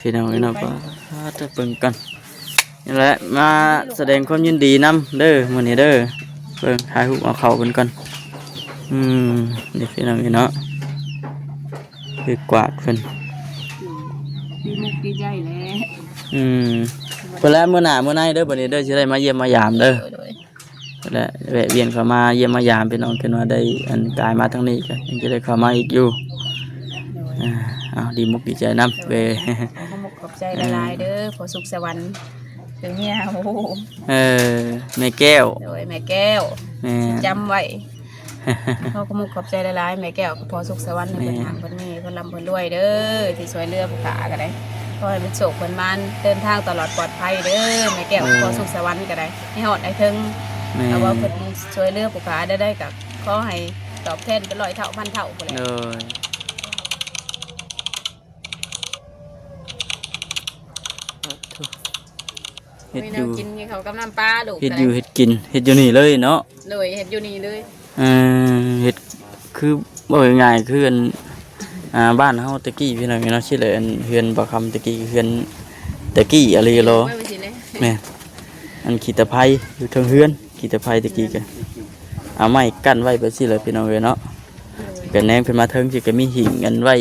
ພີ່ນ້ອງເອີຍເນາະ ປາດ ເບິ່ງກັນ ນີ້ແຫຼະ ມາສະແດງຄວາມຍິນດີນຳເດີ ມື້ນີ້ເດີ. ເບິ່ງ ຖ່າຍຮູບເອົາເຂົ້າເພິ່ນກ່ອນ. ອືມ ນີ້ພີ່ນ້ອງເອີຍເນາະ ຄືກວາດເພິ່ນ ດີມຸກດີໃຈແຫຼະ. ອືມ ເພິ່ນແລ້ວ ມື້ໜ້າມື້ໃນເດີ ບັດນີ້ເດີ ຊິໄດ້ມາຢ້ຽມມາຢາມເດີ. ໂດຍ ແລະ ແວະວຽນເຂົ້າມາຢ້ຽມມາຢາມພີ່ນ້ອງ ເຖິງວ່າໄດ້ອັນກາຍມາທາງນີ້ກໍຍັງຈະໄດ້ເຂົ້າມາອີກຢູ່. ໂດຍ ເອົາ ດີມຸກດີໃຈນຳ ໂດຍ ເອີ ຂໍຂອບໃຈຫຼາຍໆເດີ ພໍ່ສຸກສະຫວັນ ເປັນເມຍ ໂອ້ ເອີ ແມ່ແກ້ວ ໂດຍ ແມ່ແກ້ວ ແມ່ນ ຊິຈຳໄວ້. ຂໍຂອບມຸກຂອບໃຈຫຼາຍໆ ແມ່ແກ້ວກັບພໍ່ສຸກສະຫວັນ ແມ່ນ ເພິ່ນຮັ່ງເພິ່ນມີ ເພິ່ນລ່ຳເພິ່ນລວຍເດີ ທີ່ຊ່ວຍເຫຼືອຜູ້ຂ້າກໍໄດ້ ຂໍໃຫ້ເພິ່ນໂຊກເພິ່ນໝານ ເດີນທາງຕະຫຼອດປອດໄພເດີ ແມ່ແກ້ວ ເອີ ພໍ່ສຸກສະຫວັນກໍໄດ້ ໃຫ້ຮອດໃຫ້ເຖິງ ແມ່ນ ຖ້າວ່າເພິ່ນຊ່ວຍເຫຼືອຜູ້ຂ້າໄດ້ ໄດ້ກໍຂໍໃຫ້ຕອບແທນເປັນຮ້ອຍເທົ່າພັນເທົ່າພຸ້ນແຫຼະ. ໂດຍ ເຮັດຢູ່ ມີແນວກິນ ມີເຂົ້າກັບນ້ຳປາ ລູກ ເຮັດຢູ່ ກໍໄດ້ ເຮັດກິນ ເຮັດຢູ່ນີ້ເລີຍເນາະ. ໂດຍ ເຮັດຢູ່ນີ້ເລີຍ ເອີ ເຮັດຄື ເວົ້າງ່າຍໆ ຄືອັນ ອ່າ ບ້ານເຮົາແຕ່ກີ້ພີ່ນ້ອງເນາະ ຊິແຫຼະ ອັນເຮືອນບ່າວຄຳແຕ່ກີ້ ເຮືອນແຕ່ກີ້ອີ່ຫຼີໂລ ແມ່ນ ອັນຂີ້ຕະໄພຢູ່ເທິງເຮືອນ ຂີ້ຕະໄພແຕ່ກີ້ກໍເອົາໄມ້ກັ້ນໄວ້ແບບຊີ້ແຫຼະ ພີ່ນ້ອງເອີຍເນາະ. ໂດຍ ກໍແນງຂຶ້ນມາເທິງຊິກໍມີຫິ້ງອັນໄວ້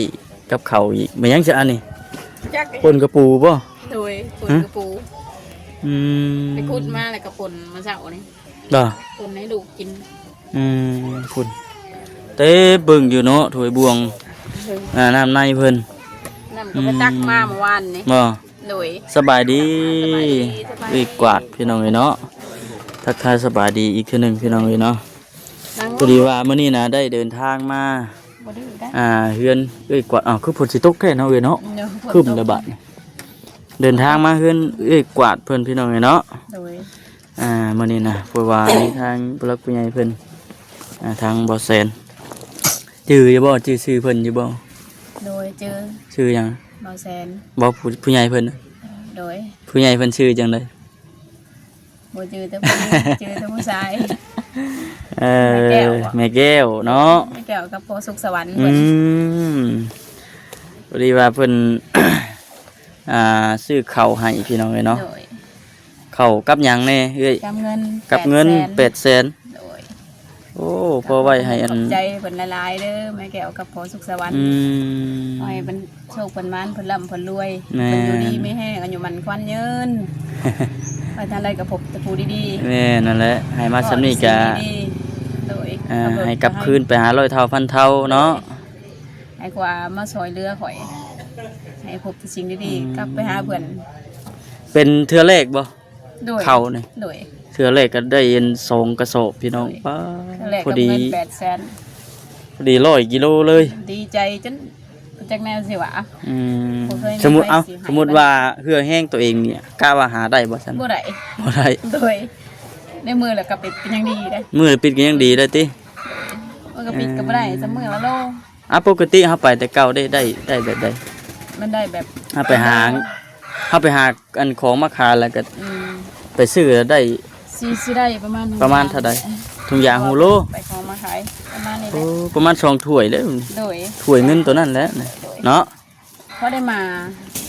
ກັບເຂົ້າອີກ ແມ່ນຫຍັງຊະອັນນີ້? ຈັກ ປົ່ນກະປູບໍ່? ໂດຍ ປົ່ນກະປູ ອືມ ໄປຂຸດມາແລ້ວກໍປົ່ນມາເຊົ້ານີ້ ບໍ່ ປົ່ນໃຫ້ລູກກິນ. ອືມ ພຸ້ນ ເຕັມເບິ່ງຢູ່ເນາະ ຖ້ວຍບ່ວງ ເອີ ອ່າ ນ້ຳໃນເພິ່ນ ນ້ຳກໍໄປຕັກມາ ອືມ ເມື່ອວານນີ້ ບໍ່? ໂດຍ ສະບາຍດີ ສະບາຍດີ ສະບາຍດີ ເອື້ອຍກວາດ ພີ່ນ້ອງເອີຍເນາະ ທັກທາຍສະບາຍດີອີກເທື່ອໜຶ່ງ ພີ່ນ້ອງເອີຍເນາະ. ພໍດີວ່າມື້ນີ້ນະໄດ້ເດີນທາງມາ ບໍ່ດື້ໄດ໋ ອ່າ ເຮືອນເອື້ອຍກວາດ ອ້າວ ຄືຝົນຊິຕົກແທ້ເນາະເອື້ອຍເນາະ ເນາະ ຄຶ້ມແລ້ວບາດນີ້ ເດີນທາງມາເຮືອນເອື້ອຍກວາດເພິ່ນ ພີ່ນ້ອງເອີຍເນາະ. ໂດຍ ອ່າ ມື້ນີ້ນະ ເພາະວ່າມີທາງຜູ້ຫຼັກຜູ້ໃຫຍ່ເພິ່ນ ອ່າ ທາງບໍ່ແສນ ຈື່ຢູ່ບໍ່? ຈື່ຊື່ເພິ່ນຢູ່ບໍ່? ໂດຍ ຈື່ ຊື່ຫຍັງ? ບໍ່ແສນ ບໍ່ ຜູ້ ຜູ້ໃຫຍ່ເພິ່ນ ໂດຍ ຜູ້ໃຫຍ່ເພິ່ນຊື່ຈັ່ງໃດ? ບໍ່ຈື່ແຕ່ຜູ້ຍິງ ຈື່ແຕ່ຜູ້ຊາຍ ເອີ ແມ່ແກ້ວ ແມ່ແກ້ວເນາະ ແມ່ແກ້ວກັບພໍ່ສຸກສະຫວັນ ອືມ ເພິ່ນ ພໍດີວ່າເພິ່ນ ອ່າ ຊື້ເຂົ້າໃຫ້ ພີ່ນ້ອງເອີຍເນາະ. ໂດຍ ເຂົ້າກັບຫຍັງແດ່ເອື້ອຍ? ກັບເງິນ ກັບເງິນແປດແສນ ແປດແສນ ໂດຍ ໂອ້ ພໍໄວ້ໃຫ້ອັນ ຂອບໃຈເພິ່ນຫຼາຍໆເດີ ແມ່ແກ້ວກັບພໍ່ສຸກສະຫວັນ ອືມ ຂໍໃຫ້ເພິ່ນໂຊກເພິ່ນໝານ ເພິ່ນລ່ຳເພິ່ນລວຍ ແມ່ນ ເພິ່ນຢູ່ດີມີແຮງ ອາຍຸໝັ້ນຂວັນຍືນ ໄປທາງໃດກໍພົບແຕ່ຜູ້ດີໆ ແມ່ນນັ້ນແຫຼະ ໃຫ້ມາສ່ຳນີ້ກໍ ໂດຍ ອ່າ ໃຫ້ກັບຄືນໄປຫາຮ້ອຍເທົ່າພັນເທົ່າເນາະ ໂດຍ ໃຫ້ກວ່າມາຊ່ວຍເຫຼືອຂ້ອຍ ໃຫ້ພົບແຕ່ສິ່ງດີໆ ອືມ ກັບໄປຫາເພິ່ນ ເປັນເທື່ອແລກບໍ່? ໂດຍ ເຂົ້ານີ້ ໂດຍ ເທື່ອແລກກໍໄດ້ອັນສອງກະສອບພີ່ນ້ອງ ໂດຍ ປ້າ ເທື່ອແລກ ພໍດີ ກັບເງິນແປດແສນ ພໍດີຮ້ອຍກິໂລເລີຍ ດີໃຈຈົນຈັກແນວຊິວ່າ ອືມ ບໍ່ເຄີຍມີໃຜຊິໃຫ້ ສົມມຸດ ເອົາ ສົມມຸດວ່າເຫື່ອແຮງຕົວເອງນີ້ ກະວ່າຫາໄດ້ບໍ່ຊັ້ນ? ບໍ່ໄດ້ ບໍ່ໄດ້ ໂດຍ ໃນມື້ລະກໍປິດກໍຍັງດີເດ້ ມື້ປິດກໍຍັງດີໄດ້ຕິ ໂດຍ ມື້ກໍປິດກໍບໍ່ໄດ້ ເອີ ຊະມື້ລະໂລ. ອ່າ ປົກກະຕິເຮົາໄປແຕ່ເກົ່າໄດ້ ໄດ້ ໄດ້ແບບໃດ? ມັນໄດ້ແບບ ເຮົາໄປຫາ ເຮົາໄປຫາອັນຂອງມາຂາຍ ແລ້ວກໍ ອືມ ໄປຊື້ໄດ້ ຊິ ຊິໄດ້ປະມານ ປະມານເທົ່າໃດ? ເອີ ຖົງຢາງຫົງໂລ ໄປຂອງມາຂາຍປະມານນີ້ແຫຼະ ໂອ້ ປະມານສອງຖ້ວຍເດ້ ໂດຍ ຖ້ວຍເງິນໂຕນັ້ນແຫຼະ ໂດຍ ເນາະ ພໍໄດ້ມາ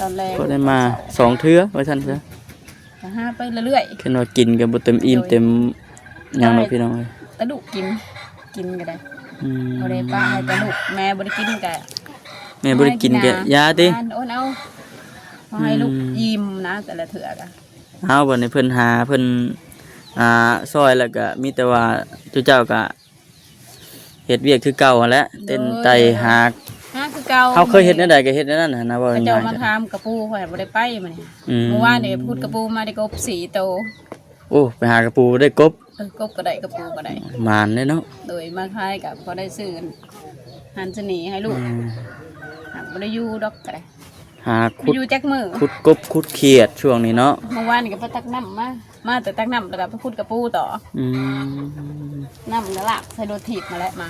ຕອນແລງ ພໍໄດ້ມາສອງເທື່ອວ່າຊັ້ນຊະ ກໍຫາໄປເລື້ອຍໆ ຄັນວ່າກິນກໍບໍ່ເຕັມອີ່ມ ໂດຍ ເຕັມຫຍັງດອກ ໄປ ພີ່ນ້ອງເອີຍ ແຕ່ລູກກິນ ກິນກໍໄດ້ ອືມ ບໍ່ໄດ້ປະໃຫ້ແຕ່ລູກ ແມ່ບໍ່ໄດ້ກິນກໍ ແມ່ບໍ່ໄດ້ກິນກໍຢ່າຕິ ໂອນເອົາ ເອົາໃຫ້ລູກ ອືມ ອີ່ມນະ ແຕ່ລະເທື່ອກໍ ເອົາ ບັດນີ້ເພິ່ນຫາ ເພິ່ນ ອ່າ ຊ່ອຍ ແລ້ວກໍມີແຕ່ວ່າຈຸເຈົ້າກໍ ເຮັດວຽກຄືເກົ່າຫັ້ນແຫຼະ ໂດຍ ເຕັ້ນໄຕ່ຫາ ຫາຄືເກົ່າ ເຮົາເຄີຍເຮັດແນວໃດກໍເຮັດແນວນັ້ນຫັ້ນນະ ເວົ້າງ່າຍໆ ເຂົາເຈົ້າມາຖາມກະປູ ຂ້ອຍບໍ່ໄດ້ໄປມື້ນີ້ ອືມ ມື້ວານນີ້ພຸດກະປູມາໄດ້ກົບສີ່ໂຕ ໂອ້ ໄປຫາກະປູໄດ້ກົບ ເອີ ກົບກໍໄດ້ ກະປູກໍໄດ້ ໝານເດ້ເນາະ ໂດຍ ມາຂາຍກໍພໍໄດ້ຊື້ອາຫານສະເໜ່ໃຫ້ລູກ ອືມ ຫາກບໍ່ໄດ້ຢູ່ດອກກໍໄດ້ ຫາ ໄປ ຂຸດ ຢູ່ຈັກມື້ ຂຸດກົບຂຸດຂຽດຊ່ວງນີ້ເນາະ ມື້ວານນີ້ກໍໄປຕັກນ້ຳມາ ມາແຕ່ຕັກນ້ຳ ແລ້ວກໍໄປຂຸດກະປູຕໍ່ ອືມ ນ້ຳກໍລາກໃສ່ລົດຖີບມາແຫຼະ ມາ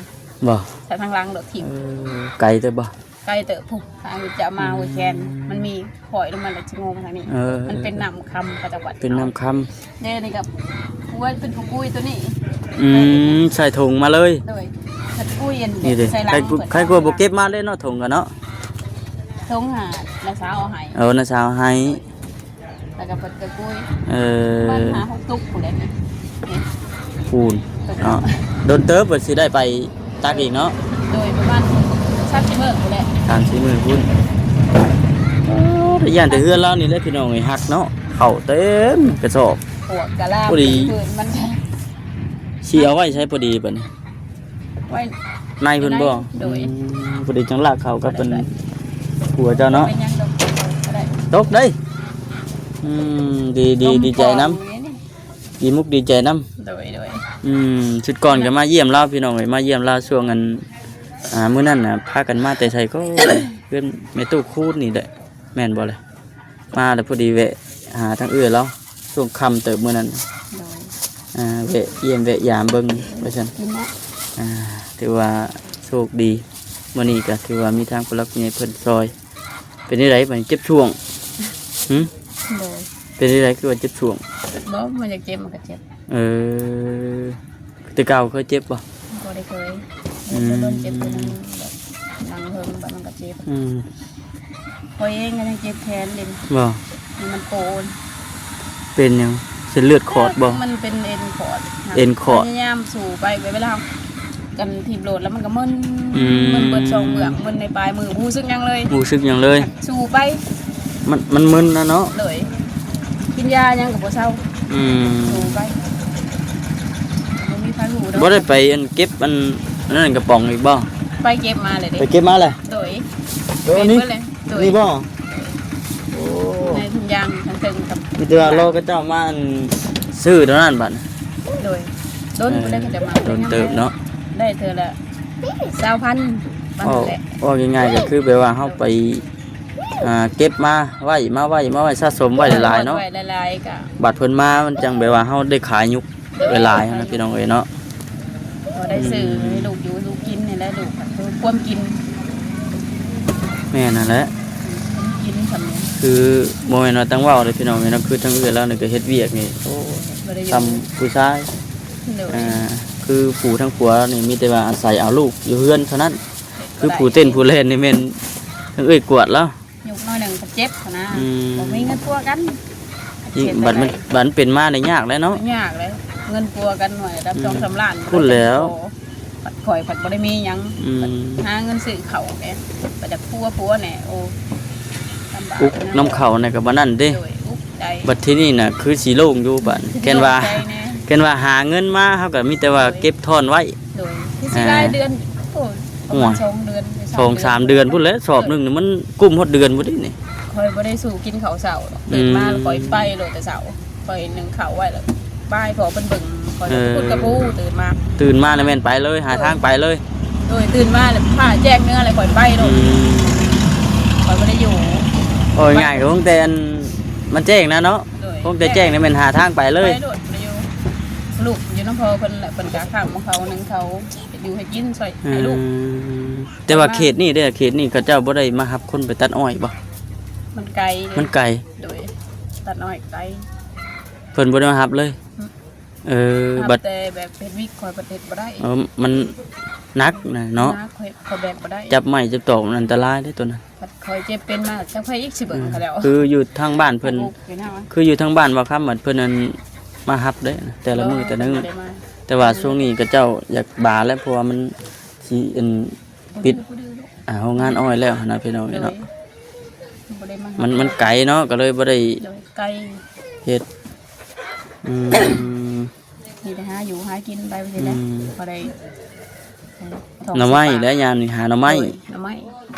ບໍ່ ໃສ່ທາງຫຼັງລົດຖີບ ເອີ ໄກເຕີບບໍ່? ໄກເຕີບພຸ້ນ ທາງຈະມາ ອືມ ຫ້ວຍແຄນ ມັນມີຫ້ອຍລົງມາແລ້ວຊິງົງທາງນີ້ ເອີ ມັນເປັນນ້ຳຄຳ ເຂົາເຈົ້າວ່າ ເປັນນ້ຳຄຳ ເດ້ ນີ້ກໍ ໂອ້ຍ ເປັນຜູ້ປຸ້ຍຕົວນີ້ ອືມ ໃສ່ຖົງມາເລີຍ ໂດຍ ໃສ່ປຸ້ຍອັນ ນີ້ເດ້ ໃສ່ຫຼັງ ໃຄ ໃຄ່ກວ່າບໍ່ເກັບມາເດ້ເນາະ ຖົງກັນເນາະ ຖົງຫານ້າສາວເອົາໃຫ້. ເອີ ນ້າສາວໃຫ້ ແລ້ວກໍເພິ່ນກໍກຸຍ. ເອີ ປະມານຫ້າຫົກຕຸກພຸ້ນແຫຼະນີ້. ນີ້ ປູນ ຕົກ ເນາະ ດົນເຕີບກວ່າຊິໄດ້ໄປຕັກອີກເນາະ. ໂດຍ ປະມານສາມສີ່ມື້ພຸ້ນແຫຼະ ສາມສີ່ມື້ພຸ້ນ. ໂອ້ ໄດ້ຢ້ານແຕ່ເຮືອນລາວນີ້ແຫຼະ ພີ່ນ້ອງເອີຍ ຮັກເນາະ ເຂົ້າເຕັມກະສອບ. ປວກກະລາມ ພໍດີ ພື້ນມັນ ຊິເອົາໄວ້ໃສພໍດີບັດນີ້? ໄວ້ໃນພຸ້ນບໍ່? ໂດຍ ອືມ ພໍດີຈັ່ງລາກເຂົ້າກັບເພິ່ນ ໄດ້ ຜົວເຈົ້າເນາະ. ບໍ່ເປັນຫຍັງດອກ ກໍໄດ້ ຕົກເດ້. ອືມ ດີ ດີ ລົມ ດີໃຈນຳ ພໍຢູ່ເດ້ນີ້ ດີມຸກດີໃຈນຳ. ໂດຍ ໂດຍ ອືມ ຊຸດກ່ອນກໍມາຢ້ຽມລາວ ພີ່ນ້ອງເອີຍ ມາຢ້ຽມລາວຊ່ວງອັນ ອ່າ ມື້ນັ້ນນະ ພາກັນມາແຕ່ໃສກໍ ເຮືອນແມ່ຕູ້ຄູນນີ້ແຫຼະ ແມ່ນບໍ່ລະ? ມາແລ້ວພໍດີແວະຫາທາງເອື້ອຍລາວ ຊ່ວງຄ່ຳເຕີບມື້ນັ້ນ. ໂດຍ ອ່າ ແວະຢ້ຽມແວະຢາມເບິ່ງວ່າຊັ້ນ. ກິນເນາະ ອ່າ ຖືວ່າໂຊກດີ ມື້ນີ້ກໍຖືວ່າມີທາງຜູ້ຫຼັກຜູ້ໃຫຍ່ເພິ່ນຊ່ອຍ. ເປັນຈັ່ງໃດບັດນີ້ ເຈັບຊ່ວງ? ຫຶ? ໂດຍ ເປັນຈັ່ງໃດຄືວ່າເຈັບຊ່ວງ? ບໍ່ ມັນຢາກເຈັບມັນກໍເຈັບ. ເອີ ແຕ່ເກົ່າເຄີຍເຈັບບໍ່? ບໍ່ໄດ້ເຄີຍ. ອືມ ໂດນເຈັບ ແບບນັ່ງເທິງ ແບບມັນກໍເຈັບ. ອືມ ຂ້ອຍເອງກໍຍັງເຈັບແຂນເດ້. ບໍ່? ນີ້ມັນໂກນ. ເປັນຫຍັງ? ເສັ້ນເລືອດຂອດບໍ່? ມັນເປັນເອັນຂອດ. ເອັນຂອດ. ພະຍາຍາມສູ້ໄປ ເວລາ ກັນຖີບໂຫຼດແລ້ວມັນກໍມຶນ. ອືມ ມຶນເບິດສອງເບື້ອງ ມຶນໃນປາຍມື ບໍ່ຮູ້ສຶກຫຍັງເລີຍ. ບໍ່ຮູ້ສຶກຫຍັງເລີຍ. ສູ້ໄປ ມັນ ມັນມຶນນະເນາະ. ໂດຍ ກິນຢາຫຍັງກໍບໍ່ເຊົາ. ອືມ ສູ້ໄປ ບໍ່ມີໃຜຮູ້ດອກ. ບໍ່ໄດ້ໄປອັນເກັບອັນ ອັນນັ້ນກະປ໋ອງອີກບໍ່? ໄປເກັບມາແລ້ວເດ້. ໄປເກັບມາແລ້ວ? ໂດຍ ໂຕນີ້ ເກັບເບິດເລີຍ. ໂດຍ ນີ້ບໍ່? ໂອ້ ໃນທຸງຢາງທາງເທິງກັບ ມີແຕ່ວ່າລໍເຂົາເຈົ້າມາອັນຊື້ເທົ່ານັ້ນບັດ. ໂດຍ ດົນ ເອີ ພຸ້ນແຫຼະເຂົາເຈົ້າມາ. ດົນເຕີບເນາະ ໄດ້ເທື່ອລະຊາວພັນ ປະມານນັ້ນແຫຼະ. ເວົ້າ ເວົ້າງ່າຍໆກໍຄືແບບວ່າເຮົາໄປ ອ່າ ເກັບມາໄວ້ ມາໄວ້ ມາໄວ້ ສະສົມໄວ້ຫຼາຍໆເນາະ. ໄວ້ຫຼາຍໆກໍ ບັດເພິ່ນມາມັນຈັ່ງແບບວ່າເຮົາໄດ້ຂາຍຍຸກ ໂດຍ ຫຼາຍໆຫັ້ນນະ ພີ່ນ້ອງເອີຍເນາະ. ພໍໄດ້ຊື້ໃຫ້ລູກຢູ່ລູກກິນນີ້ແຫຼະ ລູກກໍຄືຄວາມກິນ. ແມ່ນຫັ້ນແຫຼະ ກິນສ່ຳນີ້ ຄືບໍ່ແມ່ນວ່າຕັ້ງເວົ້າເດ້ພີ່ນ້ອງເອີຍເນາະ. ຄືທາງເອື້ອຍລາວນີ້ກໍເຮັດວຽກນີ້ ໂອ້ ບໍ່ໄດ້ຢູ່ ສ່ຳຜູ້ຊາຍ. ໂດຍ ອ່າ ຄືຜູ້ທາງຜົວນີ້ມີແຕ່ວ່າອາໄສເອົາລູກຢູ່ເຮືອນເທົ່ານັ້ນ. ເຮັດບໍ່ໄດ້ ຄືຜູ້ເຕັ້ນຜູ້ແລ່ນນີ້ແມ່ນທາງເອື້ອຍກວດລາວ. ຍຸກໜ້ອຍໜຶ່ງກໍເຈັບຫັ້ນນະ. ອືມ ບໍ່ມີເງິນປົວກັນ. ຍິ່ງບັດມັນ ເຮັດຈັ່ງໃດ ບັດມັນເປັນມານີ້ຍາກແຫຼະເນາະ. ຍາກເລີຍ ເງິນປົວກັນໜ້ອຍລະ ອືມ ສອງສາມລ້ານ ພຸ້ນແຫຼ້ວ. ບັດຂ້ອຍພັດບໍ່ໄດ້ມີຫຍັງ. ອືມ ບັດຫາເງິນຊື້ເຂົ້າແດ່ ບັດຢາກປົວປົວແດ່. ໂອ້ ລຳບາກ ອຸກນຳເຂົ້ານີ້ກໍບໍ່ນັ້ນເດ້. ໂດຍ ອຸກໃຈ. ບັດທີນີ້ນະຄືຊິໂລ່ງຢູ່ບັດ ຄືຊິໂລ່ງໃຈແດ່. ແກ່ນວ່າ ແກ່ນວ່າຫາເງິນມາ ເຮົາກໍມີແຕ່ວ່າ ໂດຍ ເກັບທ້ອນໄວ້. ໂດຍ ຄືຊິຫຼາຍເດືອນ. ອ່າ ໂອ້ຍ ໂອ້ຍ ປະມານສອງເດືອນ ສອງສາມເດືອນພຸ້ນແຫຼະ. ສອບໜຶ່ງນີ້ມັນກຸ້ມຮອດເດືອນພຸ້ນເດ້ນີ້. ຂ້ອຍບໍ່ໄດ້ສູ້ກິນເຂົ້າເຊົ້າດອກ. ອືມ ຕື່ນມາແລ້ວຂ້ອຍໄປໂລດແຕ່ເຊົ້າ. ຂ້ອຍໜຶ້ງເຂົ້າໄວ້ແລ້ວບາຍພໍ່ເພິ່ນເບິ່ງ. ຂ້ອຍ ເອີ ຂຸດກະປູຕື່ນມາ. ຕື່ນມາແລ້ວແມ່ນໄປເລີຍ ຫາທາງໄປເລີຍ. ໂດຍ ຕື່ນມາແລ້ວຟ້າແຈ້ງເໜືອແລ້ວຂ້ອຍໄປໂລດ. ອືມ ຂ້ອຍບໍ່ໄດ້ຢູ່. ເວົ້າງ່າຍໆກໍຄົງແຕ່ອັນມັນແຈ້ງນະເນາະ. ໂດຍ ຄົງແຕ່ແຈ້ງນີ້ແມ່ນຫາທາງໄປເລີຍ. ໄປໂລດ ໄປຢູ່. ລູກຢູ່ນຳພໍ່ເພິ່ນແຫຼະ ເພິ່ນກະຄ້າຂອງເຂົາ ໜຶ້ງເຂົ້າ ເຮັດຢູ່ເຮັດກິນຊ່ອຍໃຫ້ລູກ. ອືມ ແຕ່ວ່າເຂດນີ້ເດ້ ເຂດນີ້ເຂົາເຈົ້າບໍ່ໄດ້ມາຮັບຄົນໄປຕັດອ້ອຍບໍ່? ມັນໄກເດ້. ມັນໄກ. ໂດຍ ຕັດອ້ອຍໄກ. ເພິ່ນບໍ່ໄດ້ມາຮັບເລີຍ? ອືມ ເອີ ຮັບບັດ ແຕ່ແບບເຮັດວິກ ຂ້ອຍບັດເຮັດບໍ່ໄດ້. ເອີ ມັນໜັກນະເນາະ. ໜັກ ຂ້ອຍ ຂ້ອຍແບກບໍ່ໄດ້. ຈັບໄມ້ຈັບຕອກມັນອັນຕະລາຍເດ້ຕົວນັ້ນ. ບັດຂ້ອຍເຈັບເປັນມາ ຈັກໃຜອີກຊິເບິ່ງ ອືມ ເຂົາແລ້ວ. ຄືຢູ່ທາງບ້ານເພິ່ນ ໂອ້ ເປັນຫຍັງວະ? ຄືຢູ່ທາງບ້ານບ່າວຄຳ ບັດເພິ່ນນັ້ນມາຮັບເດ້ ແຕ່ລະມື້ແຕ່ລະມື້. ໂດຍ ບໍ່ໄດ້ມາ. ແຕ່ວ່າຊ່ວງນີ້ເຂົາເຈົ້າຢາກບາແລ້ວ ເພາະວ່າມັນຊິອັນປິດ ອ່າ ໂຮງງານອ້ອຍແລ້ວຫັ້ນນະ ພີ່ນ້ອງເອີຍເນາະ. ໂດຍ ບໍ່ໄດ້ມາຮັບ ມັນ ມັນໄກເນາະ ກໍເລີຍບໍ່ໄດ້ ໂດຍ ໄກ ເຮັດ. ອືມ ມີແຕ່ຫາຢູ່ຫາກິນໄປຈັ່ງຊີ້ແຫຼະ. ອືມ ພໍໄດ້ ເອີ ໜໍ່ໄມ້ແຫຼະ ຍາມນີ້ຫາໜໍ່ໄມ້. ໂດຍ ໜໍ່ໄມ້.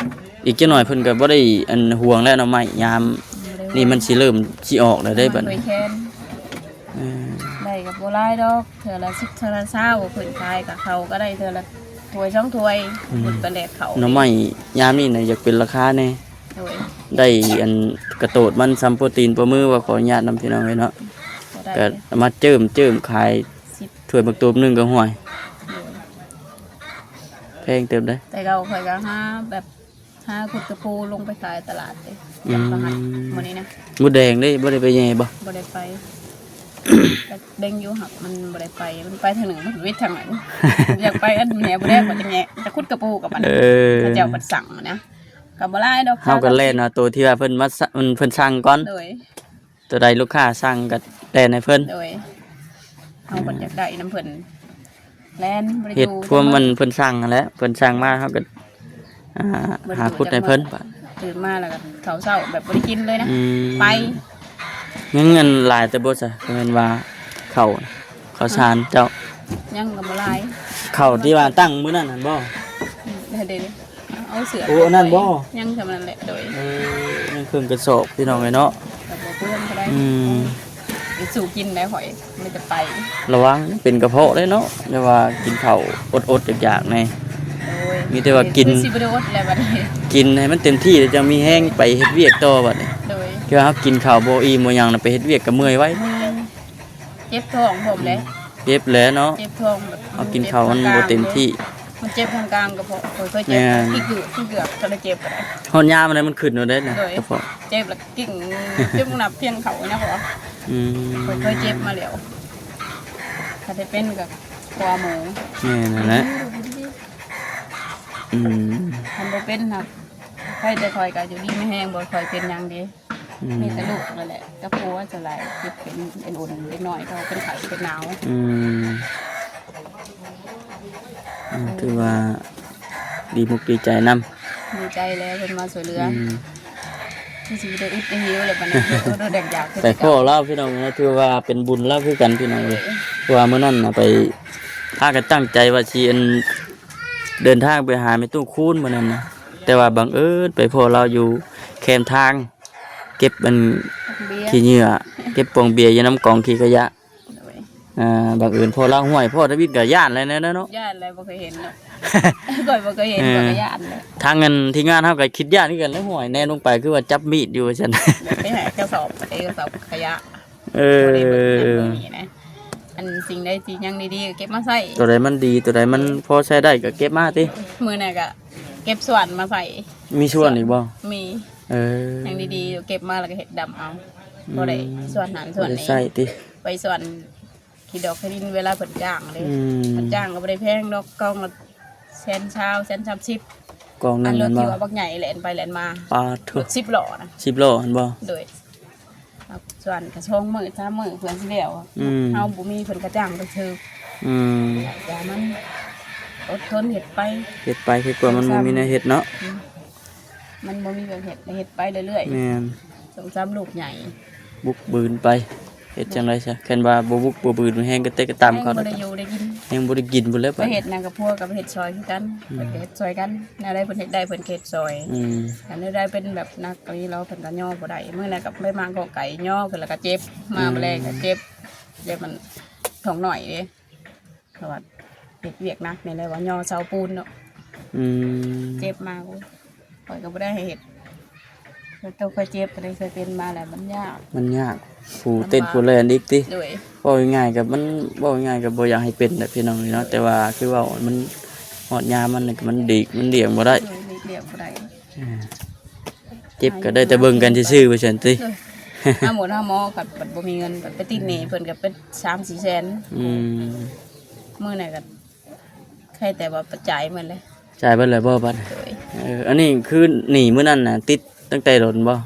ອີກຈັກໜ້ອຍເພິ່ນກໍບໍ່ໄດ້ອັນຫວງແລ້ວ ໜໍ່ໄມ້ຍາມ ບໍ່ໄດ້ຫວງ ນີ້ມັນຊິເລີ່ມຊິອອກແລ້ວເດ້ບັດນີ້. ເອີ ໄດ້ກໍບໍ່ຫຼາຍດອກ ເທື່ອລະສິບ ເທື່ອລະຊາວ ເພິ່ນຂາຍກໍເຂົ້າກໍໄດ້ເທື່ອລະຖ້ວຍສອງຖ້ວຍ. ອືມ ເພິ່ນໄປແລກເຂົ້າ. ໜໍ່ໄມ້ຍາມນີ້ນະຢາກເປັນລາຄາແດ່. ໂດຍ ໄດ້ອັນກະໂຕດມັນສ່ຳໂປຣຕີນໂປຣມື ວ່າຂໍອະນຸຍາດນຳພີ່ນ້ອງເອີຍເນາະ. ກໍໄດ້ ກໍເອົາມາເຈີ້ມ ເຈີ້ມຂາຍ ສິບ ຖ້ວຍບັກຕູບໜຶ່ງກໍ ຫ້ວຍ ໂດຍ ແພງເຕີບເດ້. ແຕ່ເກົ່າຂ້ອຍກໍຫາແບບ ຫາຂຸດກະປູລົງໄປຂາຍຕະຫຼາດເດ້. ອືມ ຈັກປະຫັນມື້ນີ້ນະ. ມົດແດງເດ້ ບໍ່ໄດ້ໄປແຍ່ບໍ່? ບໍ່ໄດ້ໄປ. ກໍເບັງຢູ່ ຫາກມັນບໍ່ໄດ້ໄປ ມັນໄປທາງໜຶ່ງ ມັນວິດທາງນັ້ນ. ຢາກໄປອັນແນວບໍ່ໄດ້ ມັນຈະແຍ່ ຈະຂຸດກະປູກັບມັນ. ເອີ ເຂົາເຈົ້າບັດສັ່ງນະ. ກໍບໍ່ຫຼາຍດອກ ເຮົາກໍແລ່ນເອົາໂຕທີ່ວ່າເພິ່ນມາສະ ເພິ່ນສັ່ງກ່ອນ ໂດຍ ໂຕໃດລູກຄ້າສັ່ງກໍແລ່ນໃຫ້ເພິ່ນ ໂດຍ ເຮົາກໍຢາກໄດ້ນຳເພິ່ນ ແລ່ນ ບໍ່ໄດ້ຢູ່ ເຮັດພວມມັນເພິ່ນສັ່ງຫັ້ນແຫຼະ ເພິ່ນສັ່ງມາເຮົາກໍ ອ່າ ຫາຂຸດໃຫ້ເພິ່ນ ຕື່ນມາແລ້ວກໍເຂົ້າເຊົ້າແບບບໍ່ໄດ້ກິນເລີຍນະ ອືມ ໄປ ຍັງເງິນຫຼາຍແຕ່ບໍ່ຊະ ແມ່ນວ່າເຂົ້າ ເຂົ້າສານເຈົ້າ ຍັງກໍບໍ່ຫຼາຍ ເຂົ້າທີ່ວ່າຕັ້ງມື້ນັ້ນຫັ້ນບໍ່? ອືມ ເດ ເອົາເສືອ ໂອ້ ອັນນັ້ນບໍ່? ຍັງສ່ຳນັ້ນແຫຼະ ໂດຍ ເອີ ຍັງເຄິ່ງກະສອບພີ່ນ້ອງເອີຍເນາະ ກໍບໍ່ເປືອງເທົ່າໃດ ອືມ ໄປສູ່ກິນໄດ້ຂ້ອຍ ມີແຕ່ໄປ ລະວັງເປັນກະເພາະເດ້ເນາະ ແບບວ່າກິນເຂົ້າອົດໆຢາກໆແນ່ ໂດຍ ມີແຕ່ວ່າກິນ ຄືຊິບໍ່ໄດ້ອົດແລ້ວບັດນີ້ ກິນໃຫ້ມັນເຕັມທີ່ ແລ້ວຈັ່ງມີແຮງໄປເຮັດວຽກຕໍ່ບັດນີ້ ໂດຍ ຄືວ່າເຮົາກິນເຂົ້າບໍ່ອີ່ມບໍ່ຫຍັງນະ ໄປເຮັດວຽກກໍເມື່ອຍໄວ ເຈັບທ້ອງພ້ອມເດ້ ເຈັບແຫຼະເນາະ ເຈັບທ້ອງແບບ ເຮົາກິນເຂົ້າມັນບໍ່ເຕັມທີ່ ມັນເຈັບທາງກາງກະເພາະ ຂ້ອຍເຄີຍເຈັບ ແມ່ນ ທີ່ເກືອກ ທີ່ເກືອກກໍໄດ້ເຈັບ ຮອດຍາມໃດມັນຂຶ້ນໂລດເດ້ນະ ໂດຍ ກະເພາະ ເຈັບແລ້ວກິ້ງ ເຈັບໜັກພຽງເຂົ້ານະ ເພາະວ່າ ອືມ ຂ້ອຍເຄີຍເຈັບມາແລ້ວ ຖ້າໄດ້ເປັນກໍຄົວໝູ ແມ່ນຫັ້ນແຫຼະ ອືມ ຄັນບໍ່ເປັນນະ ໃຜແຕ່ຂ້ອຍກໍຢູ່ດີມີແຮງ ບໍ່ຄ່ອຍເປັນຫຍັງເດ້ ອືມ ມີແຕ່ລູກນັ້ນແຫຼະກັບຜົວສ່ວນຫຼາຍ ເຈັບເປັນເປັນອຸ່ນ ເດັກນ້ອຍເຂົາເປັນໄຂ້ເປັນໜາວ ອືມ ອືມ ຖືວ່າດີມຸກດີໃຈນຳ ດີໃຈແລ້ວເພິ່ນມາຊ່ວຍເຫຼືອ ອືມ ຄືຊິໄດ້ອຶດໄດ້ຫິວແລ້ວບັດນີ້ ໂດຍຢາກ ໄປພໍ້ລາວພີ່ນ້ອງເນາະ ຖືວ່າເປັນບຸນລາວຄືກັນພີ່ນ້ອງເອີຍ ເພາະວ່າມື້ນັ້ນນະໄປ ພາກັນຕັ້ງໃຈວ່າຊິ ອັນ ເດີນທາງໄປຫາແມ່ຕູ້ຄູນມື້ນັ້ນນະ ແຕ່ວ່າບັງເອີນໄປພໍ້ລາວຢູ່ແຄມທາງ ເກັບອັນ ເບຍ ຂີ້ເຫຍື້ອ ເກັບປ່ອງເບຍຢູ່ນຳກອງຂີ້ຂະຫຍະ ໂດຍ ອ່າ ບັງເອີນພໍ້ລາວ ຫ້ວຍ ພໍ້ທຳອິດກໍຢ້ານແຫຼະເນາະ ຢ້ານແຫຼະ ບໍ່ເຄີຍເຫັນເນາະ ຂ້ອຍບໍ່ເຄີຍເຫັນ ເອີ ຂ້ອຍກໍຢ້ານແຫຼະ ທາງອັນທີມງານເຮົາກໍຄິດຢ້ານຄືກັນແຫຼະ ຫ້ວຍ ແນມລົງໄປຄືວ່າຈັບມີດຢູ່ວ່າຊັ້ນ ໄປຫາກະສອບ ໄປກະສອບຂະຫຍະ ເອີ ບໍ່ໄດ້ເບິ່ງອັນນີ້ນະ ອັນສິ່ງໃດທີ່ຍັງດີໆກໍເກັບມາໃຊ້ ໂຕໃດມັນດີ ໂຕໃດມັນພໍໃຊ້ໄດ້ກໍເກັບມາຕິ ມື້ນັ້ນກໍເກັບສ່ວນມາໃສ່ ມີສ່ວນອີກບໍ່? ມີ ເອີ ຍັງດີໆຢູ່ ເກັບມາແລ້ວກໍເຮັດດຳເອົາ ອືມ ພໍໄດ້ສ່ວນນັ້ນສ່ວນນີ້ ພໍໄດ້ໃຊ້ຕິ ໄປສ່ວນຂີ້ດອກຂີ້ດິນ ເວລາເພິ່ນຈ້າງເດ້ ອືມ ເພິ່ນຈ້າງກໍບໍ່ໄດ້ແພງດອກ ກອງລະແສນຊາວ ແສນສາມສິບ ກອງໜຶ່ງ ອັນລົດ ແມ່ນບໍ່? ທີ່ວ່າບັກໃຫຍ່ແລ່ນໄປແລ່ນມາ ປາດໂທ້ ລົດສິບລໍ້ນະ ສິບລໍ້ຫັ້ນບໍ່? ໂດຍ ສ່ວນກະສອງມື້ສາມມື້ເພື່ອຊິແລ້ວ ອືມ ເຮົາບໍ່ມີເພິ່ນກະຈ້າງໄປເທີ ອືມ ຢ່າມັນ ອົດທົນເຮັດໄປ ເຮັດໄປ ເຮັດກວ່າມັນບໍ່ມີແນວເຮັດເນາະ ອືມ ມັນບໍ່ມີແນວເຮັດ ເຮັດໄປເລື້ອຍໆ ແມ່ນ ສອງສາມລູກໃຫຍ່ ບຸກບືນໄປ ເຮັດຈັ່ງໃດຊະ ຄັນວ່າບໍ່ບຸກບໍ່ບືນ ແຮງກະແຕະກະຕຳເຂົາ ແຮງບໍ່ໄດ້ຢູ່ໄດ້ກິນ ແຮງບໍ່ໄດ້ກິນພຸ້ນແຫຼະ ໄປເຮັດນະ ກັບຜົວກໍໄປເຮັດຊ່ອຍຄືກັນ ອືມ ເພິ່ນກໍເຮັດຊ່ອຍກັນ ແນວໃດເພິ່ນເຮັດໄດ້ເພິ່ນກໍເຮັດຊ່ອຍ ອືມ ຄັນແນວໃດເປັນແບບໜັກກວ່ານີ້ແລ້ວເພິ່ນກໍຍໍບໍ່ໄດ້ ມື້ນັ້ນກໍໄປມາກໍໄກ່ຍໍຂຶ້ນແລ້ວກໍເຈັບ ມາ ອືມ ມື້ແລງກໍເຈັບ ແຕ່ມັນທ້ອງນ້ອຍເດ້ ເພາະວ່າເຮັດວຽກໜັກນີ້ແຫຼະ ວ່າຍໍເສົາປູນເນາະ ອືມ ເຈັບມາ ໂອ້ຍ ຂ້ອຍກໍບໍ່ໄດ້ໃຫ້ເຮັດ ໂຕເຄີຍເຈັບ ໂຕເຄີຍເປັນມາແລ້ວ ມັນຍາກ ມັນຍາກ ຜູ້ເຕັ້ນຜູ້ແລ່ນອີກຕິ ໂດຍ ເວົ້າງ່າຍໆກໍມັນ ເວົ້າງ່າຍໆກໍບໍ່ຢາກໃຫ້ເປັນແຫຼະພີ່ນ້ອງເອີຍເນາະ ແຕ່ວ່າຄືເວົ້າມັນຮອດຍາມມັນ ມັນຫຼີກມັນລ່ຽງບໍ່ໄດ້ ໂດຍ ຫຼີກລ່ຽງບໍ່ໄດ້ ເອີ ເຈັບກໍໄດ້ແຕ່ເບິ່ງກັນຊື່ໆ ວ່າຊັ້ນຕິ ໂດຍ ຫາໝົດຫາໝໍ ຄັນບັດບໍ່ມີເງິນ ບັດໄປຕິດໜີ້ເພິ່ນກໍເປັນສາມສີ່ແສນ ອືມ ມື້ນັ້ນກໍ ໃຄແຕ່ວ່າໄປຈ່າຍໝົດເລີຍ ຈ່າຍເບິດເລີຍບໍ່ບັດ? ໂດຍ ເອີ ອັນນີ້ຄືໜີ້ມື້ນັ້ນນະ ຕິດຕັ້ງແຕ່ດົນບໍ່?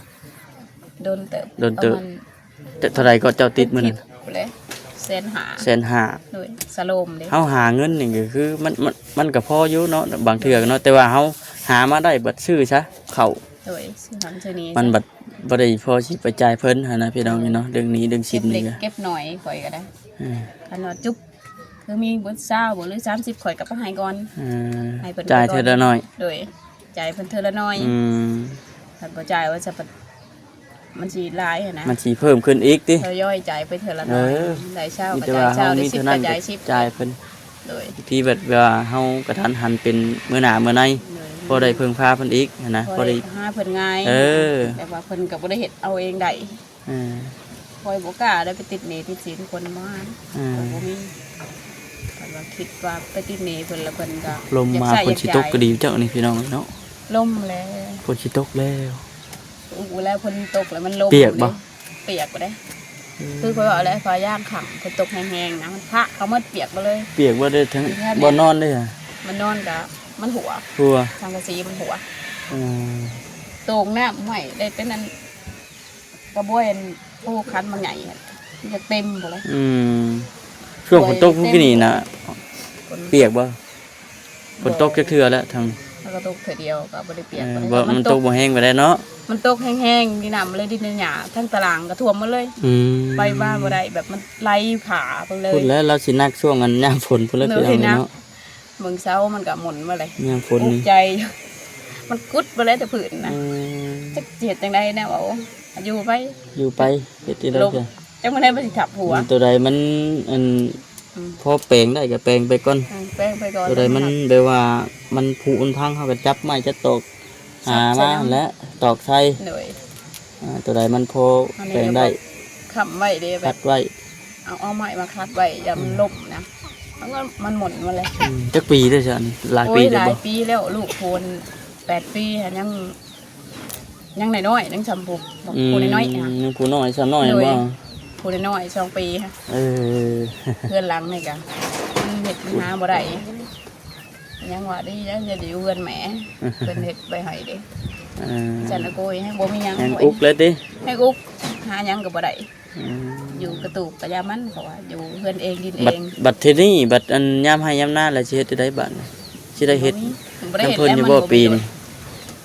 ດົນເຕີບ ດົນເຕີບ ປະມານ ເທົ່າໃດກໍເຈົ້າຕິດມື້ນັ້ນ? ແສນຫ້າ ແສນຫ້າ ໂດຍ ສະໂລມເດ້ ເຮົາຫາເງິນນີ້ກໍຄືມັນ ມັນ ມັນກໍພໍຢູ່ເນາະ ບາງເທື່ອເນາະ ແຕ່ວ່າເຮົາຫາມາໄດ້ບັດຊື້ຊະເຂົ້າ ໂດຍ ຊື້ຫັ້ນຊື້ນີ້ ມັນບັດບໍ່ໄດ້ພໍຊິໄປຈ່າຍເພິ່ນຫັ້ນນະ ພີ່ນ້ອງເນາະ ເລື່ອງໜີ້ເລື່ອງສິນນີ້ ເກັບເລັກເກັບໜ້ອຍຂ້ອຍກໍໄດ້ ເອີ ຄັນວ່າຈຸບ ຄືມີເບິດຊາວບໍ່ ຫຼື ສາມສິບ ຂ້ອຍກໍໄປໃຫ້ກ່ອນ ເອີ ໃຫ້ເພິ່ນ ຈ່າຍເທື່ອລະໜ້ອຍ ໂດຍ ຈ່າຍເພິ່ນເທື່ອລະໜ້ອຍ ອືມ ຄັນບໍ່ຈ່າຍວ່າຊະ ມັນຊິຫຼາຍຫັ້ນນະ ມັນຊິເພີ່ມຂຶ້ນອີກຕິ ທະຍອຍຈ່າຍໄປເທື່ອລະໜ້ອຍ ເອີ ໄດ້ຊາວກໍຈ່າຍຊາວ ໄດ້ສິບກໍຈ່າຍສິບ ຈ່າຍເພິ່ນ ໂດຍ ທີ່ແບບວ່າເຮົາກະທັນຫັນເປັນມື້ໜ້າມື້ໃນ ໂດຍ ພໍໄດ້ເພິ່ງພາເພິ່ນອີກຫັ້ນນະ ພໍໄດ້ຫາເພິ່ນງ່າຍ ເອີ ແບບວ່າເພິ່ນກໍບໍ່ໄດ້ເຮັດເອົາເອງໄດ້ ເອີ ຂ້ອຍບໍ່ກ້າໄດ້ໄປຕິດໜີ້ຕິດສິນຄົນມາ ເອີ ຂ້ອຍບໍ່ມີ ຄັນວ່າຄິດວ່າໄປຕິດໜີ້ເພິ່ນລະເພິ່ນກໍ ລົມມາ ຢາກໃຊ້ ຝົນຊິຕົກກໍດີເຈົ້ານີ້ພີ່ນ້ອງເນາະ ລົມແລ້ວ ຝົນຊິຕົກແລ້ວ ອຸແລ້ວ ຝົນຕົກແລ້ວມັນລົມ ປຽກບໍ່? ເດ້ ປຽກບໍ່ໄດ້ ອືມ ຄືຂ້ອຍເວົ້າແຫຼະ ຟ້າຢາມຄ່ຳ ຝົນຕົກແຮງໆນະ ມັນພະເຂົ້າໝົດ ປຽກໝົດເລີຍ ປຽກໝົດເລີຍ ທັງບ່ອນນອນເດ້ ມັນນອນກໍມັນຮົ່ວ ຮົ່ວ ສັງກະສີມັນຮົ່ວ ອືມ ໂຕ່ງນ້ຳ ຫ້ວຍ ໄດ້ເປັນອັນ ກະບວຍອັນ ໂອ້ ຄັນບັກໃຫຍ່ ຢາກເຕັມພຸ້ນແຫຼະ. ອືມ ຊ່ວງຝົນຕົກມື້ກີ້ນີ້ນະ ຝົນ ປຽກບໍ່? ຝົນຕົກຈັກເທື່ອແລ້ວທາງ ມັນກໍຕົກເທື່ອດຽວກໍບໍ່ໄດ້ປຽກ ເອີ ປານໃດ ບໍ່ ມັນຕົກ ມັນຕົກບໍ່ແຮງປານໃດເນາະ. ມັນຕົກແຮງໆ ດິນນ້ຳເລີຍ ດິນຫຍ້າ ທັງຕະຫຼາງກໍຖ້ວມໝົດເລີຍ. ອືມ ໄປມາບໍ່ໄດ້ ແບບມັນໄຫຼຜ່າໄປເລີຍ. ພຸ້ນແຫຼະ ລາວຊິໜັກຊ່ວງອັນຍາມຝົນພຸ້ນແຫຼະ ໂດຍ ພີ່ນ້ອງເນາະ. ເບິ່ງເສົາມັນກໍໝຸນມາເລີຍ. ຍາມຝົນ ອຸກໃຈ ມັນກຸດມາແລ້ວແຕ່ພື້ນນະ. ອືມ ຈັກຊິເຮັດຈັ່ງໃດແນວເວົ້າ ຢູ່ໄປ ຢູ່ໄປ ເຮັດຈັ່ງໃດ ຈັກມື້ໃດມັນຊິທັບຫົວ. ອືມ ຕົວໃດມັນອັນ ອືມ ພໍແປງໄດ້ກໍແປງໄປກ່ອນ. ອືມ ແປງໄປກ່ອນ ຕົວໃດມັນແບບວ່າມັນຜຸມັນພັງ ເຮົາກໍຈັບໄມ້ຈັບຕອກຫາມາຫັ້ນແຫຼະ ຕອກໃສ່. ໂດຍ ອ່າ ຕົວໃດມັນພໍແປງໄດ້ ຄ້ຳໄວ້ເດ້ ແບບ ຄັດໄວ້ ເອົາ ເອົາໄມ້ມາຄັດໄວ້ ຢ່າມັນ ອືມ ລົ້ມນະ ມັນກໍ ມັນໝຸນມາແລ້ວ. ອືມ ຈັກປີແລ້ວຊັ້ນ? ຫຼາຍປີ ໂອ້ຍ ແລ້ວບໍ່? ຫຼາຍປີແລ້ວ ລູກພຸ້ນແປດປີ ຫາຍັງ ຍັງນ້ອຍໆ ຍັງຊ່ຳຜູ້ ອືມ ຜູ້ນ້ອຍໆ ຫາ ຍັງຜູ້ນ້ອຍຊ່ຳນ້ອຍ ໂດຍ ບໍ່? ຜູ້ນ້ອຍໆ ສອງປີ ຫາ ເອີ ເຮືອນຫຼັງນີ້ກະ ມັນເຮັດມັນຫາບໍ່ໄດ້. ຍັງວ່າດີແລ້ວ ຢ່າໄດ້ຢູ່ເຮືອນແມ່ ເພິ່ນເຮັດໄວ້ໃຫ້ເດ້. ເອີ ຊັ້ນນະໂກຍ ແຮງບໍ່ມີຫຍັງ ແຮງອຸກເລີຍຕິ? ແຮງອຸກ ຫາຫຍັງກໍບໍ່ໄດ້. ອືມ ຢູ່ກະຕູບກະຢ່າມັນ ເພາະວ່າຢູ່ເຮືອນເອງ ດິນເອງ. ບັດ ບັດທີນີ້ ບັດອັນຍາມໄຮ່ຍາມນາແລ້ວ ຊິເຮັດຈັ່ງໃດບາດນີ້? ຊິໄດ້ເຮັດ ບໍ່ມີ ນຳເພິ່ນຢູ່ບໍ່ປີນີ້?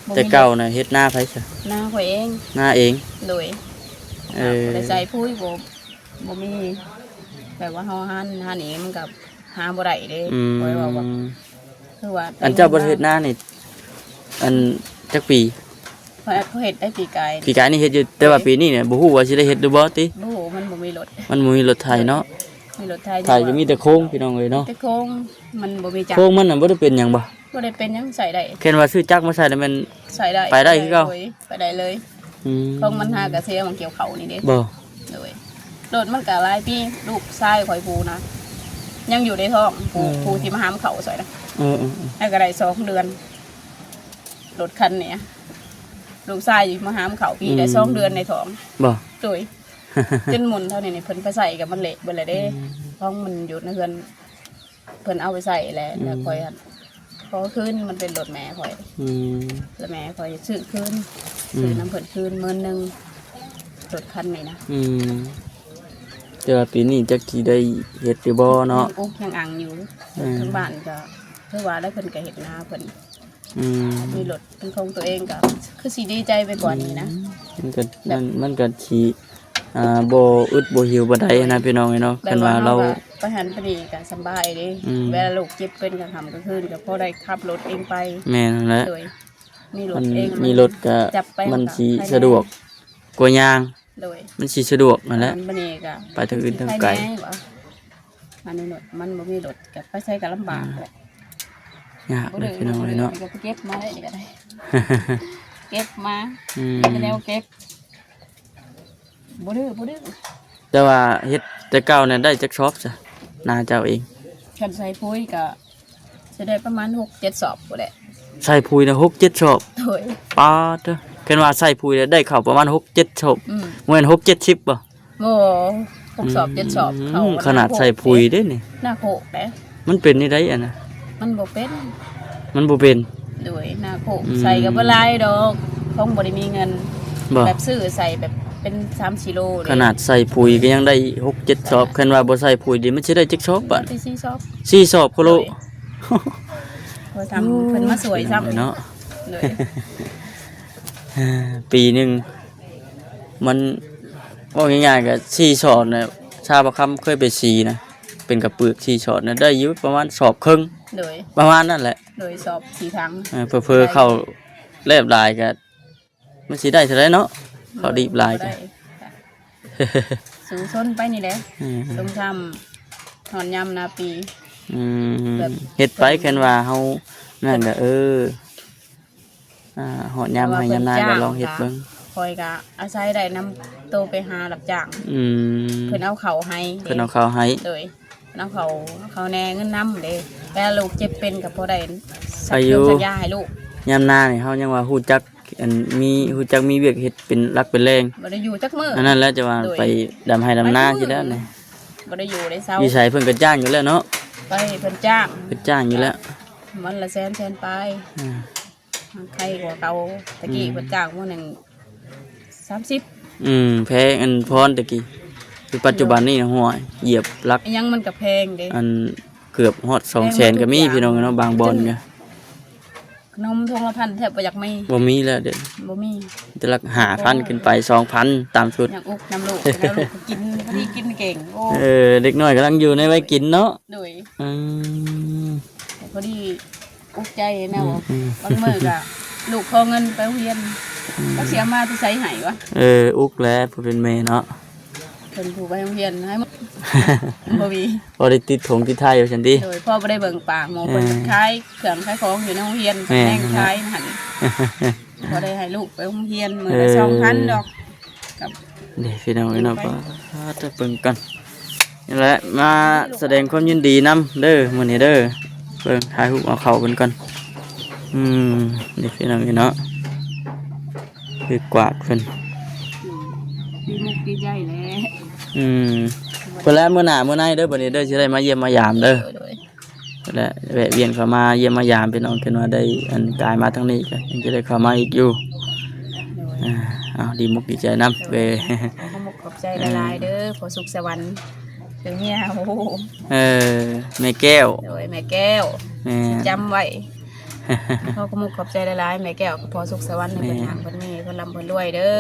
ບໍ່ມີ ແຕ່ເກົ່ານະເຮັດນາໃຜຊະ? ນາຂ້ອຍເອງ. ນາເອງ ໂດຍ. ເອີ ບໍ່ໄດ້ໃສ່ປຸ໋ຍ ບໍ່ ບໍ່ມີ ແບບວ່າເຮົາຫັນ ຫັນເອງ ມັນກໍຫາບໍ່ໄດ້ເດ້. ອືມ ຂ້ອຍເວົ້າວ່າ ຄືວ່າ ອັນເຈົ້າບໍ່ໄດ້ເຮັດນານີ້ ອັນຈັກປີ? ຂ້ອຍ ຂ້ອຍເຮັດໄດ້ປີກາຍ ປີກາຍນີ້ເຮັດຢູ່ ແຕ່ວ່າປີນີ້ນີ້ບໍ່ຮູ້ວ່າຊິໄດ້ເຮັດຫຼືບໍ່ຕິ? ບໍ່ຮູ້ ມັນບໍ່ມີລົດ ມັນບໍ່ມີລົດໄຖເນາະ. ມີລົດໄຖ ໄຖກໍມີແຕ່ໂຄງ ພີ່ນ້ອງເອີຍເນາະ ແຕ່ໂຄງ ມັນບໍ່ມີຈັກ. ໂຄງມັນນະບໍ່ໄດ້ເປັນຫຍັງບໍ່? ບໍ່ໄດ້ເປັນຫຍັງ ໃຊ້ໄດ້. ແມ່ນວ່າຊື້ຈັກມາໃສ່ແລ້ວແມ່ນ ໃຊ້ໄດ້ ໄປໄດ້ຄືເກົ່າ ໂດຍ ໄປໄດ້ເລີຍ. ອືມ ຂອງມັນຫາກະເສຍໝ່ອງກ່ຽວເຂົ້ານີ້ເດ້. ບໍ່ ໂດຍ ລົດມັນກະຫຼາຍປີ ລູກຊາຍຂ້ອຍຜູ້ນະ ຍັງຢູ່ໃນທ້ອງ ຜູ້ ເອີ ຜູ້ທີ່ມາຫາມເຂົ້າຊ່ອຍນະ. ເອີໆໆ ແລ້ວກໍໄດ້ສອງເດືອນ ລົດຄັນນີ້ ລູກຊາຍມາຫາມເຂົ້າ ປີ ອືມ ໄດ້ສອງເດືອນໃນທ້ອງ. ບໍ່ ໂດຍ ຈົນໝຸນເທົ່ານີ້ນີ້ ເພິ່ນໄປໃສ່ກໍມັນເລະເບິດແລ້ວເດ້. ອືມ ຂອງມັນຢູ່ໃນເຮືອນ ເພິ່ນເອົາໄປໃຊ້ແຫຼະ. ອືມ ແລ້ວຂ້ອຍຫັ້ນ ຂໍຄືນ ມັນເປັນລົດແມ່ຂ້ອຍ. ອືມ ແລ້ວແມ່ຂ້ອຍຊື້ຄືນ ອືມ ຊື້ນຳເພິ່ນຄືນໝື່ນໜຶ່ງ ລົດຄັນນີ້ນະ. ອືມ ແຕ່ວ່າປີນີ້ຈັກຊິໄດ້ເຮັດຫຼືບໍ່ເນາະ ຍັງອຸກຍັງອັງຢູ່. ເອີ ທາງບ້ານກໍຄືວ່າແລ້ວ ເພິ່ນກໍເຮັດນາເພິ່ນ. ອືມ ມີລົດເປັນຂອງຕົວເອງກໍຄືຊິດີໃຈໄປກວ່ານີ້ນະ. ອືມ ມັນກໍ ແບບ ມັນ ມັນກໍຊິ ອ່າ ບໍ່ອຶດບໍ່ຫິວປານໃດຫັ້ນນະ ພີ່ນ້ອງເອີຍເນາະ. ຄັນວ່າເຮົາ ເຮົາກໍໄປຫັ້ນໄປນີ້ກໍສະບາຍເດ້. ອືມ ເວລາລູກເຈັບເປັນກາງຄ່ຳກາງຄືນກໍພໍໄດ້ຂັບລົດເອງໄປ. ແມ່ນຫັ້ນແຫຼະ ໂດຍ ມີລົດເອງ ມັນມີລົດກໍ ມັນຊິສະດວກກວ່າຍ່າງ. ໂດຍ ມັນຊິສະດວກຫັ້ນແຫຼະ ມັນ ບັດນີ້ກໍ ໄປທາງອື່ນທາງໄກ. ອັນນີ້ລົດ ມັນບໍ່ມີລົດ ກໍໄປໃສກໍລຳບາກແຫຼະ. ຍາກເລີຍ ພີ່ນ້ອງເອີຍເນາະ. ນີ້ກໍໄປເກັບມາໄດ້ ນີ້ກໍໄດ້ ເກັບມາ. ອືມ ມີແນວເກັບ ບໍ່ດື້ ບໍ່ດື້. ແຕ່ວ່າເຮັດແຕ່ເກົ່ານັ້ນໄດ້ຈັກຊອບຊະ ນາເຈົ້າເອງ? ຄັນໃສ່ປຸ໋ຍກໍ ຊິໄດ້ປະມານຫົກເຈັດຊອບພຸ້ນແຫຼະ. ໃສ່ປຸ໋ຍນະ ຫົກເຈັດຊອບ. ໂດຍ ປາດເທີ ຄັນວ່າໃສ່ປຸ໋ຍແລ້ວໄດ້ເຂົ້າປະມານຫົກເຈັດຊອບ. ອືມ ບໍ່ແມ່ນຫົກເຈັດສິບບໍ່? ບໍ່ ຫົກຊອບ ອືມ ເຈັດຊອບ. ເຂົ້າຂະໜາດໃສ່ປຸ໋ຍເດ້ນີ້ ນາໂຄກເດ້. ມັນເປັນຈັ່ງໃດອັນນະ? ມັນບໍ່ເປັນ ມັນບໍ່ເປັນ. ໂດຍ ນາໂຄກ ອືມ ໃສ່ກໍບໍ່ຫຼາຍດອກ ຄົງບໍ່ໄດ້ມີເງິນ. ບໍ່ ແບບຊື້ໃສ່ແບບເປັນສາມສີ່ໂລເດ້. ຂະໜາດໃສ່ປຸ໋ຍກໍຍັງໄດ້ຫົກເຈັດຊອບ ຄັນວ່າບໍ່ໃສ່ປຸ໋ຍນີ້ມັນຊິໄດ້ຈັກຊອບບາດ? ໄດ້ສີ່ຊອບ ສີ່ຊອບໂຄໂລ. ໂດຍ ບໍ່ຊ້ຳເພິ່ນມາຊ່ວຍຊ້ຳເນາະ. ໂດຍ ເອີ ປີໜຶ່ງມັນ ເວົ້າງ່າຍໆ ກໍສີ່ຊອບນະ ຊາວປະຄຳເຄີຍໄປສີນະ ເປັນກະປຶກສີ່ຊອບນະ ໄດ້ຢູ່ປະມານຊອບເຄິ່ງ. ໂດຍ ປະມານນັ້ນແຫຼະ. ໂດຍ ຊອບສີ່ຖັງ. ເອີ ເຜີໆ ໄດ້ ເຂົ້າແລບຫຼາຍກໍ ມັນຊິໄດ້ເທົ່າໃດເນາະ? ເອີ ເຂົ້າດີບຫຼາຍ ບໍ່ໄດ້ ກໍ ສູ້ຊົນໄປນີ້ແຫຼະ. ອືມ ສົມທຳຮອດຍາມໜ້າປີ. ອືມ ແບບ ເຮັດໄປ ເພິ່ນ ຄັນວ່າເຮົານັ້ນກໍ ເອີ ອ່າ ຮອດຍາມໄຮ່ຍາມນາກໍລອງເຮັດເບິ່ງ. ຂ້ອຍກໍອາໄສໄດ້ນຳໂຕໄປຫາຮັບຈ້າງ. ອືມ ເພິ່ນເອົາເຂົ້າໃຫ້ເດ້. ເພິ່ນເອົາເຂົ້າໃຫ້. ໂດຍ ນຳເຂົາ ເຂົາແດ່ ເງິນນຳເດ້ ແຕ່ລູກເຈັບເປັນກໍພໍໄດ້ ອາຍຸ ສັກຢາໃຫ້ລູກ. ຍາມນານີ້ເຮົາຍັງວ່າຮູ້ຈັກ ອັນ ມີ ຮູ້ຈັກມີວຽກເຮັດເປັນຫຼັກເປັນແຫຼ່ງ ບໍ່ໄດ້ຢູ່ຈັກມື້. ອັນນັ້ນແຫຼະ ຈະວ່າ ໂດຍ ໄປດຳໄຮ່ດຳນາ ຫຼາຍມື້ ຊິແລ້ວນີ້ ບໍ່ໄດ້ຢູ່ໄດ້ເຊົາ. ຢູ່ໃສເພິ່ນກໍຈ້າງຢູ່ແລ້ວເນາະ. ໄປເພິ່ນຈ້າງ ເພິ່ນຈ້າງຢູ່ແລ້ວ ວັນລະແສນ ແສນປາຍ. ອ່າ ມັນໄຄກວ່າເກົ່າ. ຕະກີ້ ອືມ ເພິ່ນຈ້າງມື້ໜຶ່ງສາມສິບ. ອືມ ແພງ ອັນພອນຕະກີ້ ຄືປັດຈຸບັນນີ້ ໂດຍ ຫ້ວຍ ຢຽບຫຼັກ ອີຫຍັງມັນກໍແພງເດ້ ອັນເກືອບຮອດສອງແສນກໍມີ ແພງໝົດທຸກຢ່າງ ພີ່ນ້ອງເນາະ ບາງບ່ອນກໍ ຂະໜົມຖົງລະພັນແທບບໍ່ຢາກມີ ບໍ່ມີແລ້ວເດ້ ບໍ່ມີ ແຕ່ຫຼັກຫ້າພັນຂຶ້ນໄປ ສອງພັນຕາມສຸດ. ຍັງອຸກນຳລູກ ແລ້ວລູກກໍກິນ ພໍດີກິນເກັ່ງ. ໂອ້ ເອີ ເດັກນ້ອຍກຳລັງຢູ່ໃນໄວກິນເນາະ. ໂດຍ ອືມ ພໍດີອຸກໃຈແນວ ອືມໆ ບາງມື້ກໍລູກຂໍເງິນໄປໂຮງຮຽນ ອືມ ຈັກຊິເອົາມາແຕ່ໃສໃຫ້ວະ. ເອີ ອຸກແຫຼະຜູ້ເປັນແມ່ເນາະ ເພິ່ນຜູ້ໄປໂຮງຮຽນໃຫ້ໝົດ ບໍ່ມີ ພໍໄດ້ຕິດຖົງຕິດໄທວ່າຊັ້ນຕິ. ໂດຍ ພໍບໍ່ໄດ້ເບິ່ງປາກໝູ່ເພິ່ນ ເອີ ຂາຍເຄື່ອງຂາຍຂອງຢູ່ໃນໂຮງຮຽນ ແມ່ນ ແມ່ນຂາຍຫັ້ນ ພໍໄດ້ໃຫ້ລູກໄປໂຮງຮຽນ ມື້ລະ ເອີ ສອງພັນດອກ. ເດ້ພີ່ນ້ອງເອີຍເນາະ ປາດ ເບິ່ງກັນ ນີ້ແຫຼະ ມາສະແດງຄວາມຍິນດີນຳເດີມື້ນີ້ເດີ. ເບິ່ງ ຖ່າຍຮູບເອົາເຂົ້າເພິ່ນກ່ອນ. ອືມ ນີ້ພີ່ນ້ອງເອີຍເນາະ ຄືກວາດເພິ່ນ ດີມຸກດີໃຈແຫຼະ. ອືມ ເພິ່ນແລ້ວ ມື້ໜ້າມື້ໃນເດີ ບັດນີ້ເດີ ຊິໄດ້ມາຢ້ຽມມາຢາມເດີ. ໂດຍ ແລະ ແວະວຽນເຂົ້າມາຢ້ຽມມາຢາມພີ່ນ້ອງ ຄືວ່າໄດ້ອັນກາຍມາທາງນີ້ກໍຍັງຈະໄດ້ເຂົ້າມາອີກຢູ່. ໂດຍ ອ່າ ເອົາ ດີມຸກດີໃຈນຳ ໂດຍ ເວີຍ ຂໍຂອບໃຈຫຼາຍໆເດີ ພໍ່ສຸກສະຫວັນ ເປັນເມຍ ໂອ້ ເອີ ແມ່ແກ້ວ. ໂດຍ ແມ່ແກ້ວ ແມ່ນ ຊິຈຳໄວ້. ຂໍຂອບມຸກຂອບໃຈຫຼາຍໆ ແມ່ແກ້ວກັບພໍ່ສຸກສະຫວັນ ໃຫ້ເພິ່ນ ແມ່ນ ຮັ່ງເພິ່ນມີ ເພິ່ນລ່ຳເພິ່ນລວຍເດີ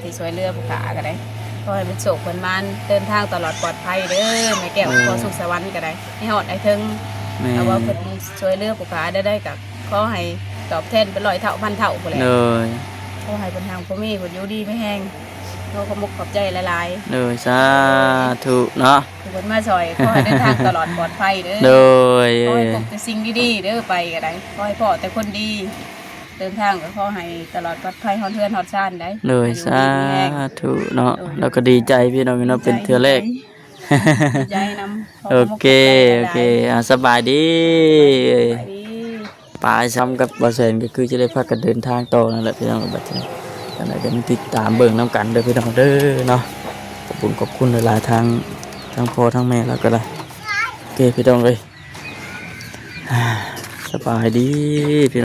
ທີ່ຊ່ວຍເຫຼືອຜູ້ຂ້າກໍໄດ້ ຂໍໃຫ້ເພິ່ນໂຊກເພິ່ນໝານ ເດີນທາງຕະຫຼອດປອດໄພເດີ ແມ່ແກ້ວ ເອີ ພໍ່ສຸກສະຫວັນກໍໄດ້ ໃຫ້ຮອດໃຫ້ເຖິງ ແມ່ນ ຖ້າວ່າເພິ່ນຊ່ວຍເຫຼືອຜູ້ຂ້າໄດ້ ກໍຂໍໃຫ້ຕອບແທນເປັນຮ້ອຍເທົ່າພັນເທົ່າພຸ້ນແຫຼະ. ໂດຍ ຂໍໃຫ້ເພິ່ນຮັ່ງເພິ່ນມີ ເພິ່ນຢູ່ດີມີແຮງ ຂໍຂອບມຸກຂອບໃຈຫຼາຍໆ. ໂດຍ ສາທຸເນາະ ທີ່ເພິ່ນມາຊ່ອຍ ຂໍໃຫ້ເດີນທາງຕະຫຼອດປອດໄພເດີ. ໂດຍ ຂໍໃຫ້ພົບແຕ່ສິ່ງດີໆເດີ ໄປກໍໄດ້ ຂໍໃຫ້ພໍ້ແຕ່ຄົນດີ ເດີນທາງກໍຂໍໃຫ້ຕະຫຼອດປອດໄພ ຮອດເຮືອນຮອດຊານໄດ໋. ໂດຍ ຢູ່ດີມີແຮງ ສາທຸເນາະ. ໂດຍ ແລ້ວກໍດີໃຈພີ່ນ້ອງເນາະ ດີໃຈ ເປັນເທື່ອແລກ ດີໃຈນຳ. ໂອເຄ ໂອເຄ ອ່າ ສະບາຍດີ ສະບາຍດີ. ປາຍຊຳກັບບ່າວແສນກໍຄືຈະໄດ້ພາກັນເດີນທາງຕໍ່ນັ້ນແຫຼະພີ່ນ້ອງ. ບັດນີ້ຈັ່ງໃດກໍຕິດຕາມເບິ່ງນຳກັນເດີພີ່ນ້ອງເດີເນາະ. ຂອບຄຸນ ຂອບຄຸນຫຼາຍໆ ທາງ ທາງພໍ່ທາງແມ່ລາວກໍໄດ້. ໂອເຄ ພີ່ນ້ອງເອີຍ ສະບາຍດີພີ່